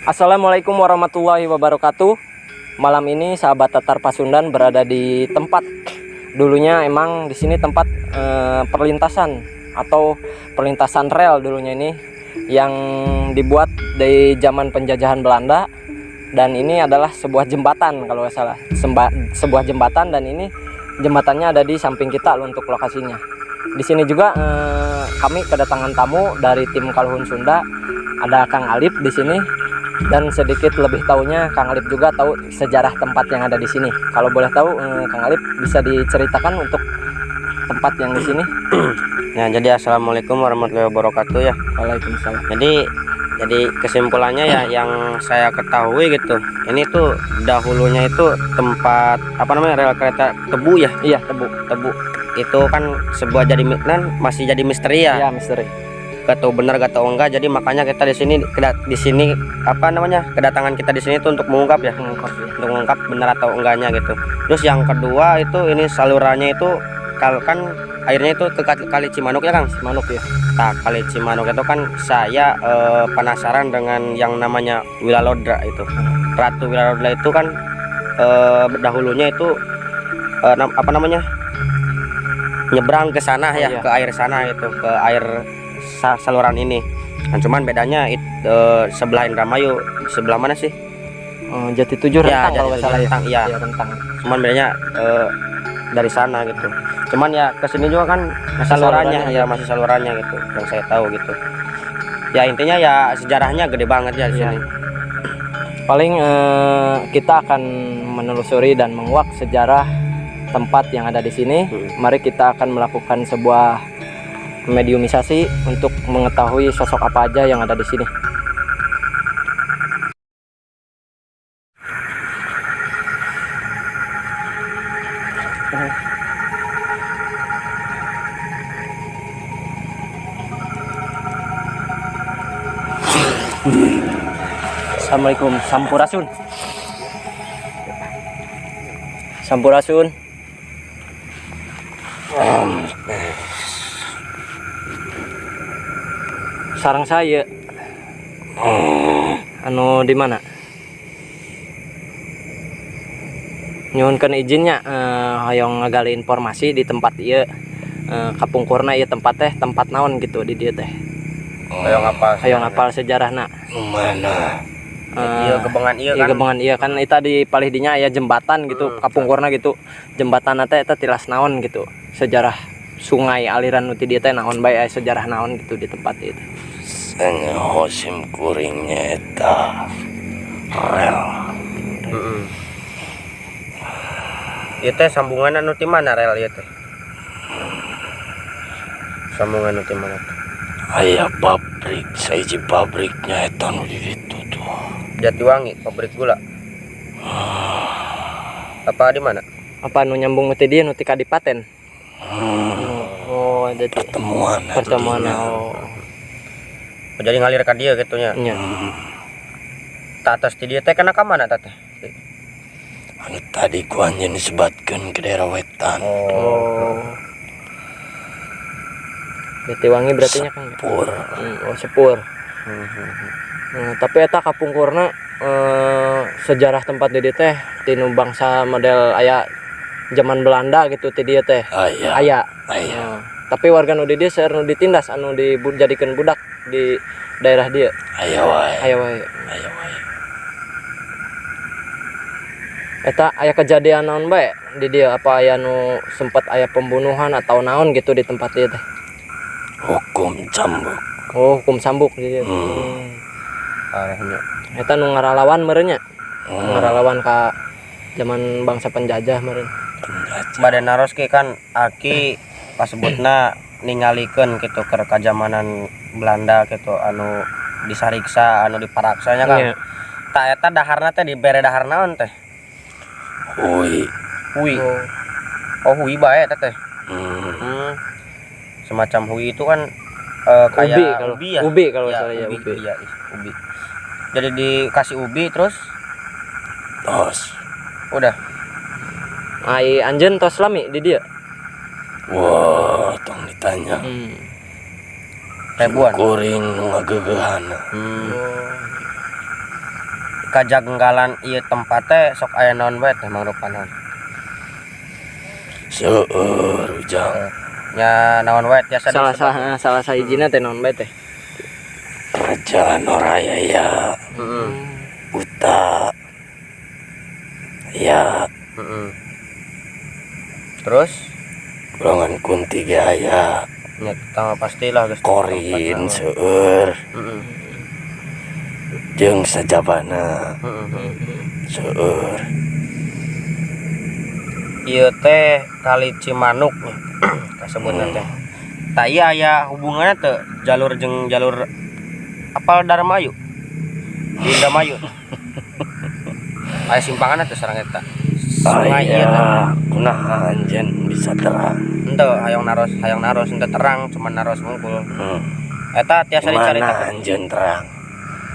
Assalamualaikum warahmatullahi wabarakatuh. Malam ini sahabat Tatar Pasundan berada di tempat dulunya emang di sini tempat perlintasan atau perlintasan rel dulunya ini yang dibuat dari zaman penjajahan Belanda, dan ini adalah sebuah jembatan kalau nggak salah, sebuah jembatan, dan ini jembatannya ada di samping kita loh untuk lokasinya. Di sini juga kami kedatangan tamu dari tim Kaluhun Sunda, ada Kang Alip di sini, dan sedikit lebih taunya Kang Alip juga tahu sejarah tempat yang ada di sini. Kalau boleh tahu, Kang Alip bisa diceritakan untuk tempat yang di sini? Ya, jadi assalamualaikum warahmatullahi wabarakatuh ya. Waalaikumsalam. Jadi kesimpulannya ya yang saya ketahui gitu. Ini tuh dahulunya itu tempat apa namanya, rel kereta tebu ya. Iya, tebu. Tebu. Itu kan sebuah jadi kan masih jadi misteri ya. Iya, misteri. Gak tahu benar gak tahu enggak. Jadi makanya kita di sini di sini apa namanya? Kedatangan kita di sini tuh untuk mengungkap ya. Mengungkap ya. Untuk mengungkap benar atau enggaknya gitu. Terus yang kedua itu ini salurannya itu kan airnya itu ke Kali Cimanuk ya, Kang? Cimanuk ya. Nah, Kali Cimanuk itu kan saya penasaran dengan yang namanya Wilalodra itu. Ratu Wilalodra itu kan dahulunya itu apa namanya? Nyebrang ke sana ya, Oh, iya. ke air sana itu, ke air saluran ini. Nah, cuman bedanya sebelah Indramayu, sebelah mana sih? Jati Tujuh Ya, Rentang kalau nggak Jati Tujuh salah ya. Rentang, iya. Iya, Rentang. Cuman bedanya dari sana gitu. Cuman ya ke sini juga kan Masih salurannya, salurannya, ya masih salurannya gitu yang saya tahu gitu. Ya intinya ya sejarahnya gede banget ya di Iya. sini. Paling kita akan menelusuri dan menguak sejarah tempat yang ada di sini. Mari kita akan melakukan sebuah mediumisasi untuk mengetahui sosok apa aja yang ada di sini. Assalamualaikum, Sampurasun. Sampurasun. Sareng saya. Anu di mana? Nyuhunkeun izinnya hoyong ngagali informasi di tempat ieu, kapungkurna ieu tempat teh tempat naon gitu di dieu teh. Hoyong apa? Hoyong apal sejarahna. Mana? Iya, gebengan iya Iya kan. Gebengan iya kan, eta di palih dinya aya jembatan gitu, kapungkurna gitu. Jembatan teh eta tilas naon gitu. Sejarah sungai aliran nu ti dieu teh naon bae, aya sejarah naon gitu di tempat itu. Sanyaho sim kuring nya eta rel. Heeh. Ieu teh sambungan anu ti mana rel ieu teh? Sambungan anu ti mana teh? Aya pabrik, sahiji pabriknya eta nu di ditu tuh. Jatiwangi, pabrik gula. Apa di mana? Apa nu nyambung ti dieu nu ti Kadipaten? Hmm, Oh, jadi pertemuan pertemuan dinya. Oh. Oh, jadi ngalir ka dieu gitu nya. Nya. Tah atas ti dieu teh kana ka mana tah teh? Anu tadi ku anjeun disebatkeun ke daerah wetan. Oh. Jatiwangi berarti nya, Kang, ya? Sepur. Oh, sepur. Tapi eta kapungkurna sejarah tempat di dieu teh tinu bangsa model aya zaman Belanda gitu ti dieu teh. Aya. Aya. Aya. Tapi warga nu di dieu seueur nu ditindas, anu dijadikeun budak di daerah dieu? Aya wae. Aya wae. Aya wae. Eta aya kejadian naon bae di dieu, apa aya nu sempat aya pembunuhan atau naon gitu di tempat dieu teh? Hukum cambuk. Oh, hukum cambuk di dieu. Hmm. Arahnya. Eta nu ngaralawan meureun nya. Hmm. Ngaralawan ka zaman bangsa penjajah meureun. Penjajah. Bade naros ki kan aki pasebutna ningalikeun gitu ke kajamanan Belanda gitu anu disariksa, anu diparaksanya kan. Iya. Tah eta daharna teh dibere dahar naon teh? Hui. Hui. Oh. Oh, hui bae eta teh. Hmm. Semacam hui itu kan kayak Ubi kalau ubi ya. Ubi kalau Ya, salah ya, ubi, ubi. Iya, ubi. Jadi dikasih ubi terus Tos. Udah. Ai anjeun tos lami di dieu? Wah, tong ditanya. Ribuan. Kuring nu ngageugehan. Hmm. Oh. Kajanggalan ieu tempat teh sok aya naon bae teh mangrupa naon? Seueur, Ujang. Nya naon wae tiasa Salah disebut? salah salah sahijina teh naon bae teh? Raja Noraya ya, buta ya. Heeh. Terus Golongan kunti ge aya. Nya tama pastilah geus. Korin seueur. Jeung sajabana. Seueur. Ieu teh Kali Cimanuk nya kasebutna teh. Tah, ieu aya hubunganna teu jalur jeung jalur apal Darmayu? Di Indramayu. Aya simpanganna teh sareng eta. Sungai ieu teh. Aya, kunaha anjeun bisa terang? Henteu, hayang naros henteu terang, cuman naros wungkul. Eta tiasa Mana dicaritakeun. anjeun terang?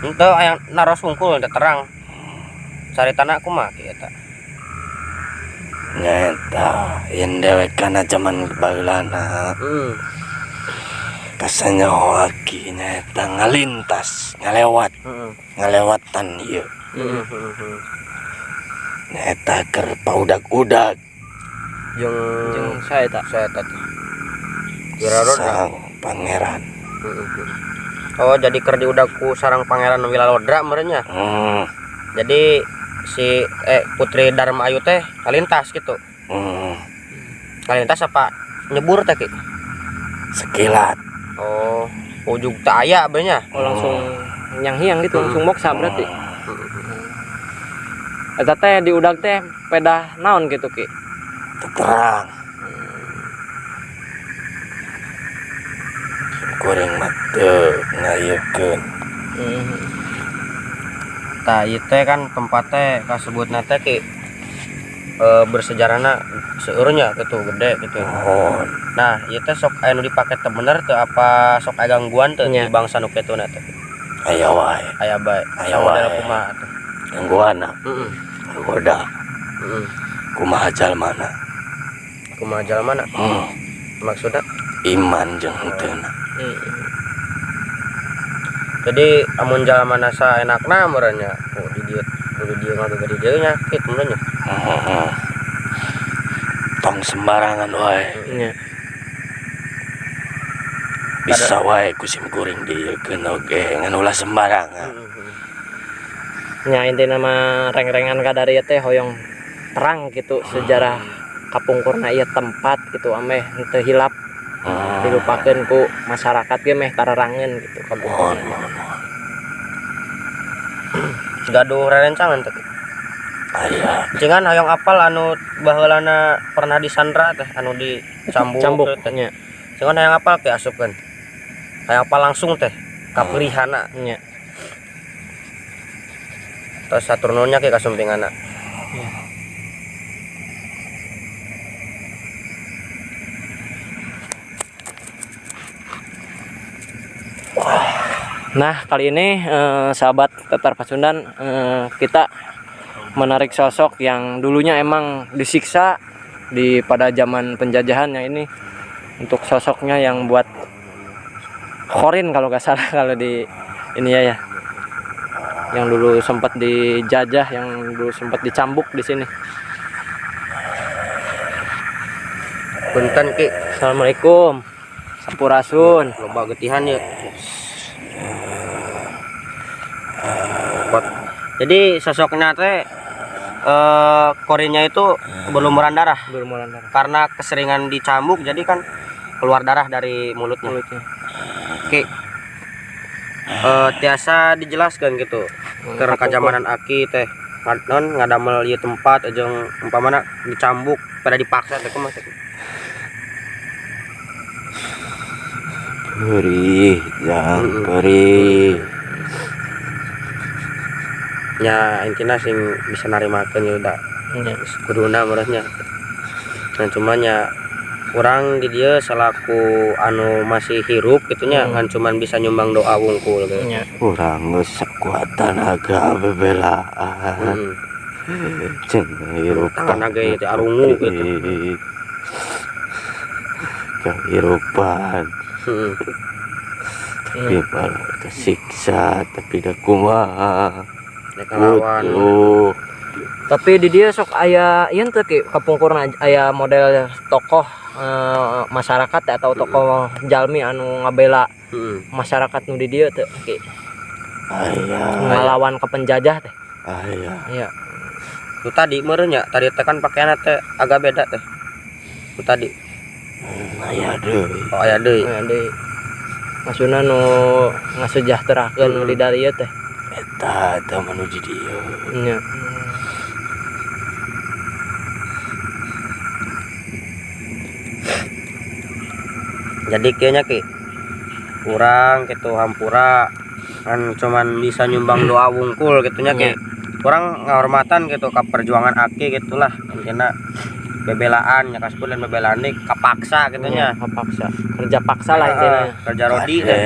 Henteu, hayang naros wungkul, henteu terang. Caritana kumaha ki eta? Nyaeta yen dewek kana jaman baheulana kasanyaho aki nyaeta ngalintas, ngalewat, ngalewatan ieu. Nyaeta keur paudag-udag. Jeung Jeung saha eta? Saya eta teh. Wilalodra. Sang pangeran. Oh, jadi keur diudag ku sarang Pangeran Wilalodra meureun nya. Jadi si Putri Dharma Ayu teh kalintas gitu. Kalintas apa nyebur teh, Ki? Sekilat. Oh, ujug teu aya bae nya. Oh, langsung nyanghiang gitu, langsung moksa berarti. Eta teh diudag teh pedah naon gitu, Ki? Terang. Kuring mah teu ngayekeun. Tah, ieu teh kan tempat teh kasebutna teh, Ki, bersejarahna seueurnya gitu, gede gitu. Mohon. Nah, ieu teh sok aya nu dipake teu bener teu, apa sok aya gangguan teu Nya. di bangsa nu kituna teh? Aya wae. Aya bae. Aya Model wae. kumaha tuh? Gangguanna. Goda. Kumaha jalmana? Kumaha jalmana? Maksudna? Iman jeung henteuna. Jadi amun jalmana saenakna meureun nya, oh di dieu, di dieu ngagege di dieu nya kitu meureun nya. Tong sembarangan wae. Nya. Bisa wae ku sim kuring dieukeun oge ngan ulah sembarangan. Nya, intina mah reng-rengan kadarieu teh hoyong terang gitu sejarah kapungkurna ieu tempat gitu, ameh henteu hilap, dilupakeun ku masyarakat ge meh tararangeun gitu Mohon, kapungkurna. mohon, mohon. Gaduh rerencangan teh? Aya. Cingan hoyong apal anu baheulana pernah disandra teh, anu dicambuk Cambuk teh. Nya. Cingan hayang apal ke asupkeun. Hayang apal langsung teh kapeurihana. Nya. Terus hatur nuhun nya, Ki, kasumpingana. Ya. Nah, kali ini sahabat Tatar Pasundan, kita menarik sosok yang dulunya emang disiksa di pada zaman penjajahannya. Ini untuk sosoknya yang buat Khorin kalau nggak salah, kalau di ini ya, ya yang dulu sempat dijajah, yang dulu sempat dicambuk di sini. Punten, Ki. Assalamualaikum. Sampurasun. Loba getihan ya. Kuat. Jadi sosoknya teh korinnya itu berlumuran darah. Berlumuran darah. Karena keseringan dicambuk, jadi kan keluar darah dari mulutnya. Mulutnya. Ki. Tiasa dijelaskan gitu. Keur kajamanan aki teh non ngadamel ieu tempat jeung umpamana dicambuk pada dipaksa teh kumaha teh? Perih, jangan perih. Ya intinya sing bisa narimakeun ya udah. Kuduna meureun nya. Nah, cuman ya urang di dieu selaku anu masih hirup gitunya kan cuman bisa nyumbang doa wungkul gitu. Urang geus sakuat tenaga bebelaan. Jeung hirup Tangan ge teh arungu gitu. Kehirupan. Tapi malah kesiksa, tapi dah kumaha. Rek ngelawan. Tuh. Tapi di dieu sok aya ieu teh, Ki, kapungkurna aya model tokoh masyarakat atau tokoh jalmi anu ngabela masyarakat nu di dieu teh, Ki? Aya. Ngelawan ke penjajah teh. Aya. Iya. Itu tadi meureun nya, tadi teh kan pakaianna teh agak beda teh. Itu tadi. Aya deui. Oh, aya deui. Aya deui. Maksudna nu ngasejahterakeun nu di dieu teh. Eta eta mah nu di dieu. Nya. Jadi kayaknya, Ki, kurang gitu hampura kan cuman bisa nyumbang doa wungkul gitu nya, Ki. Kurang ngahormatan gitu ke perjuangan Aki gitulah intinya, bebelaan nya kasebut dan bebelaan nih kapaksa gitu nya. Nya, kapaksa. Kerja paksa lah intinya. Heeh, kerja rodi teh.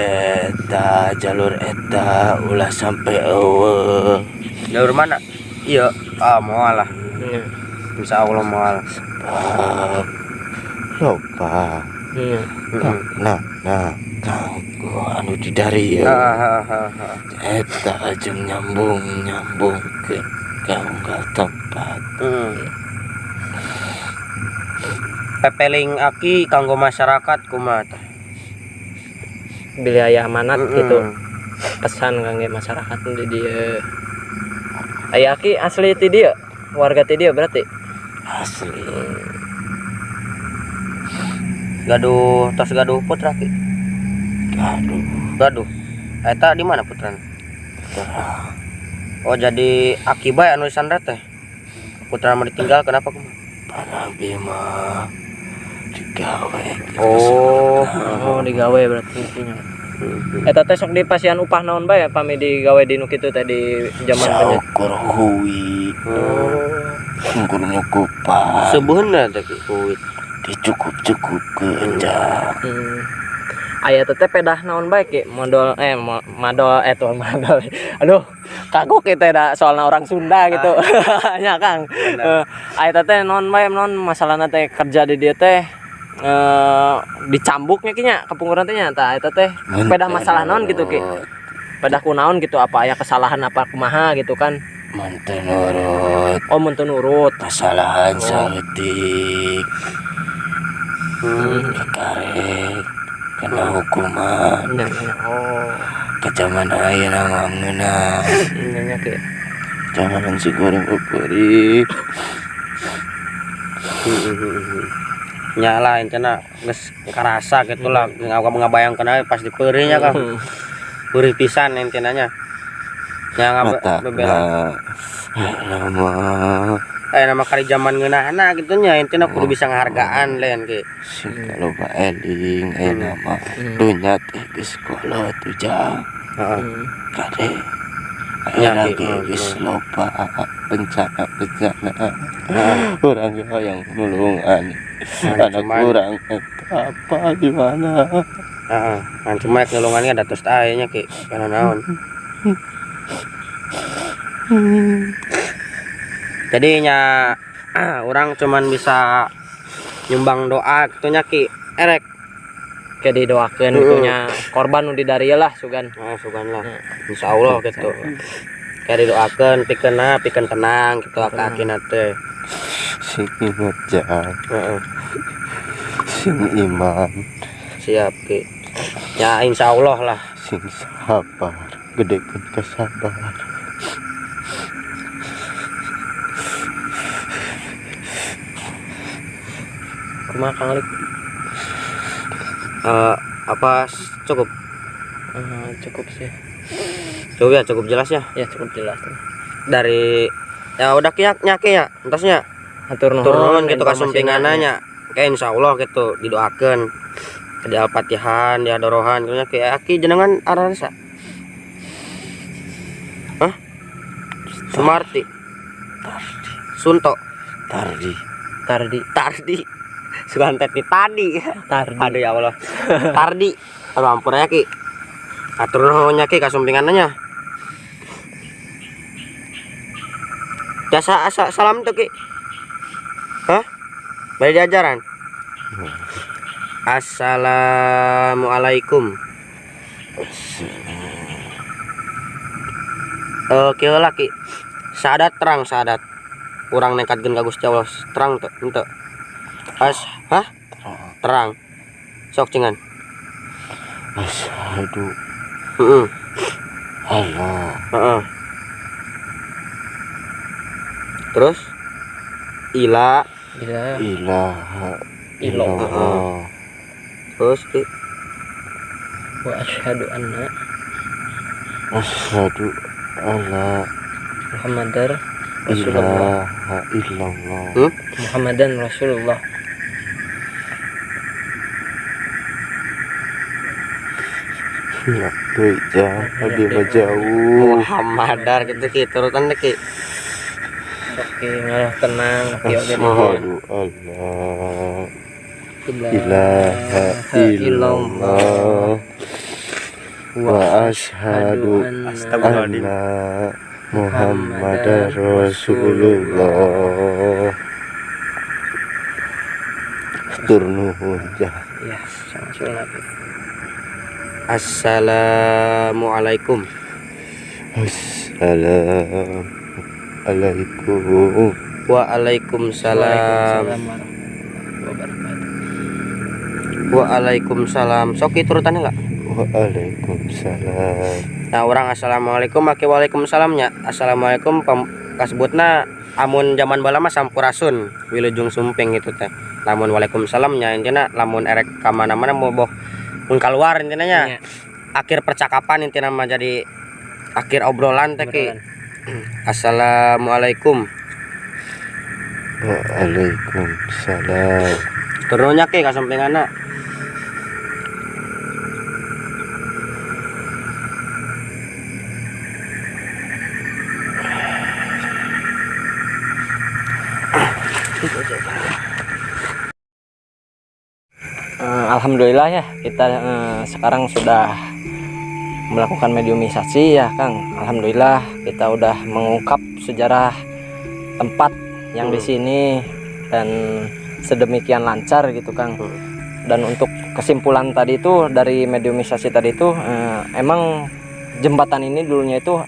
Eta jalur eta ulah sampai eueuh. Jalur mana? Iya, ah, moal lah. Nya. Insya Allah moal. Sebab loba. Nya. Heeh. Nah, nah, kanggo anu di dieu. Heeh, heeh, heeh. Eta jeung nyambung nyambung ke ka tempat. Pepeling Aki kanggo masyarakat kumaha tah? Bilih aya amanat gitu. Pesan kangge masyarakat nu di dieu. Aya Aki asli ti dieu, warga ti dieu berarti. Asli. Gaduh tos gaduh putra, Ki? Gaduh. Gaduh. Eta di mana putrana? Putra. Oh, jadi Aki bae anu disandra teh. Putra mah ditinggal kenapa kumaha? Panabi mah digawe gitu. Oh. Oh, digawe berarti intinya. Eta teh sok dipasihan upah naon bae pami digawe di nu kitu teh di zaman penjajah? Saukur hui. Oh. Ukur nyukupan. Sebeuna teh, Ki, kuit. Dicukup-cukupkeun jang. Aya teh pedah naon bae, Ki? Modal madol tuh madol. Aduh, kagok kita da soalna orang Sunda gitu. Nya, Kang. Aya teh naon bae, naon masalahna teh kerja di dieu teh dicambuknya, Ki, nya kapungkuran teh nya, tah eta teh pedah masalah naon gitu, Ki? Pedah kunaon gitu, apa aya kesalahan apa kumaha gitu kan? Mun teu nurut. Oh, mun teu nurut. Kesalahan Oh. saeutik. Kakarek kena hukuman. Nya, nya. Oh. Ke zaman ayeuna mah ngeunah. Nya, nya, Ki. Jangan si goreng peurih. Nya lah intina geus karasa gitu lah, ngabayangkeun aya pas dipeurih nya, Kang. Peurih pisan intina nya. Nya Mata bebela. Nama. Nama kali zaman ngeunahna gitu nya, intina kudu bisa ngahargaan lain, Ki. Sing loba eling aya nama dunya teh geus kolot ujang. Heeh. Kade. Ya, Aya Ki. ge geus loba bencana-bencana. Urang ge hayang nulungan. Anak urang eta apa di mana? Heeh, ngan cuma nulungan ge da tos aya nya, Ki, kana naon. Jadi nya orang cuman bisa nyumbang doa gitu nya, Ki. Erek Kayak didoakeun gitu nya korban nu di dieu lah sugan. Nah, sugan lah. Insya Allah gitu. Kayak didoakeun pikeun pikeun tenang gitu aki-akina teh. Sing inget jang. Heeh. Sing iman. Siap, Ki. Ya insya Allah lah. Sing sabar, gedekeun kesabar. Kumaha, Kang Lik? Apa cukup? Cukup sih. Cukup ya, cukup jelas ya? Ya, cukup jelas. Dari ya udah, Ki, nya, Ki, ya, entasnya. Hatur nuhun Hatur nuhun gitu informasinya. Kasumpinganna. Kayak insya Allah gitu didoakeun. Di Al-Fatihah, di Adorohan gitu nya, Ki. Aki jenengan arana sa? Hah? Sumarti. Tardi. Sunto. Tardi. Tardi. Tardi. Sugan teh tadi. Tardi. Aduh ya Allah. Tardi. Aduh ampun ya, Ki. Atur nuhun nya, Ki, kasumpinganna nya. Jasa asa salam tuh, Ki. Hah? Bari diajaran. Assalamualaikum. Kieu lah, Ki. Syahadat terang, syahadat. Urang nekadkeun ka Gusti Allah terang teu? Henteu. As, hah? Terang. Sok cingan. Asyhadu Allah Terus ila Bila ilaha Illallah. illallah. Terus, Ki. Wa asyhadu anna Asyhadu alla Muhammadar Rasulullah. Ilaha illallah. Muhammadan Rasulullah. Ya, tuh jauh, lebih mah jauh. Muhammadar gitu, Ki, turutan deh, Ki. Oke, ngalah tenang Ki oge di Asyhadu alla ilaha illallah wa asyhadu Astagfirullahaladzim. anna Muhammadar Rasulullah. Tur nuhun jah. Ya, sama sunat. Assalamualaikum. Assalamualaikum. Waalaikumsalam. Waalaikumsalam warahmatullahi wabarakatuh. Waalaikumsalam. Sok, Ki, turutannya enggak? Waalaikumsalam. Nah, urang assalamualaikum make waalaikumsalamnya. Assalamualaikum kasebutna amun zaman baheula mah sampurasun, wilujeng sumping gitu teh. Lamun waalaikumsalamnya intina lamun erek ka mana-mana mau boh mun keluar intina nya. Iya. Akhir percakapan intina mah, jadi akhir obrolan teh, Ki. Obrolan. Assalamualaikum. Waalaikumsalam. Turunnya, Ki, kasumpinganna. Alhamdulillah ya, kita sekarang sudah melakukan mediumisasi ya, Kang. Alhamdulillah kita udah mengungkap sejarah tempat yang di sini dan sedemikian lancar gitu, Kang. Dan untuk kesimpulan tadi itu dari mediumisasi tadi itu emang jembatan ini dulunya itu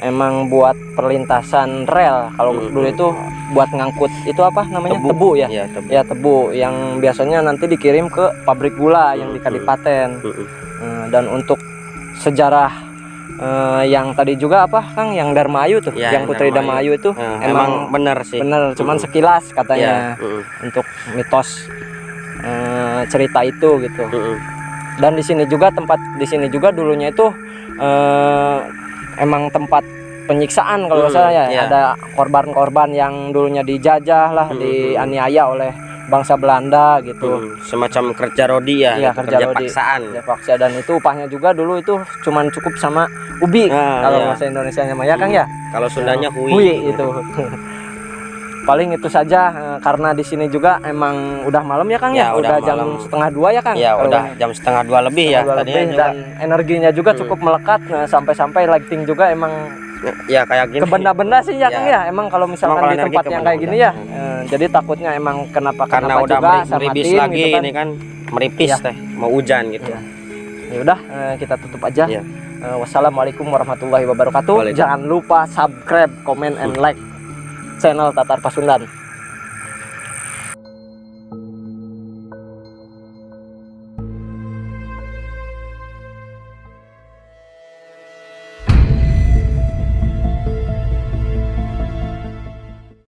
emang buat perlintasan rel. Kalau dulu itu buat ngangkut itu apa namanya? Tebu. Tebu ya. Iya, tebu. Ya, tebu yang biasanya nanti dikirim ke pabrik gula yang di Kadipaten. Dan untuk sejarah yang tadi juga apa, Kang, yang Darmayu tuh, Ya, yang Putri Darmayu. Darmayu itu Emang, emang bener sih. bener, cuman sekilas katanya Ya, untuk mitos cerita itu gitu. Dan di sini juga, tempat di sini juga dulunya itu emang tempat penyiksaan kalau nggak salah ya. Ada korban-korban yang dulunya dijajah lah, dianiaya oleh bangsa Belanda gitu. Semacam kerja rodi ya, Iya, gitu, kerja kerja rodi. paksaan. Kerja paksa, dan itu upahnya juga dulu itu cuman cukup sama ubi kalau bahasa Indonesianya mah ya, Kang, ya. Kalau Sundanya hui. Hui itu. Paling itu saja karena di sini juga emang udah malam ya, Kang, ya, Ya, udah udah jam malam. 1.30 ya, Kang. Ya, Kalau udah jam 1.30 lebih ya 1.30 tadinya lebih, juga. Dan energinya juga cukup melekat, nah, sampai-sampai lighting juga emang Ya kayak gini. ke benda-benda sih ya, Kang, Ya. ya. Emang kalau misalkan Emang kalau di energi tempat ke yang kayak gini ya, jadi takutnya emang kenapa Karena kenapa udah juga sama meribis tim lagi gitu kan. ini kan, meripis Ya. teh, mau hujan gitu. Ya. Ya udah, kita tutup aja. Ya. Wassalamualaikum warahmatullahi wabarakatuh. Waalaikumsalam. Jangan lupa subscribe, comment, and like channel Tatar Pasundan.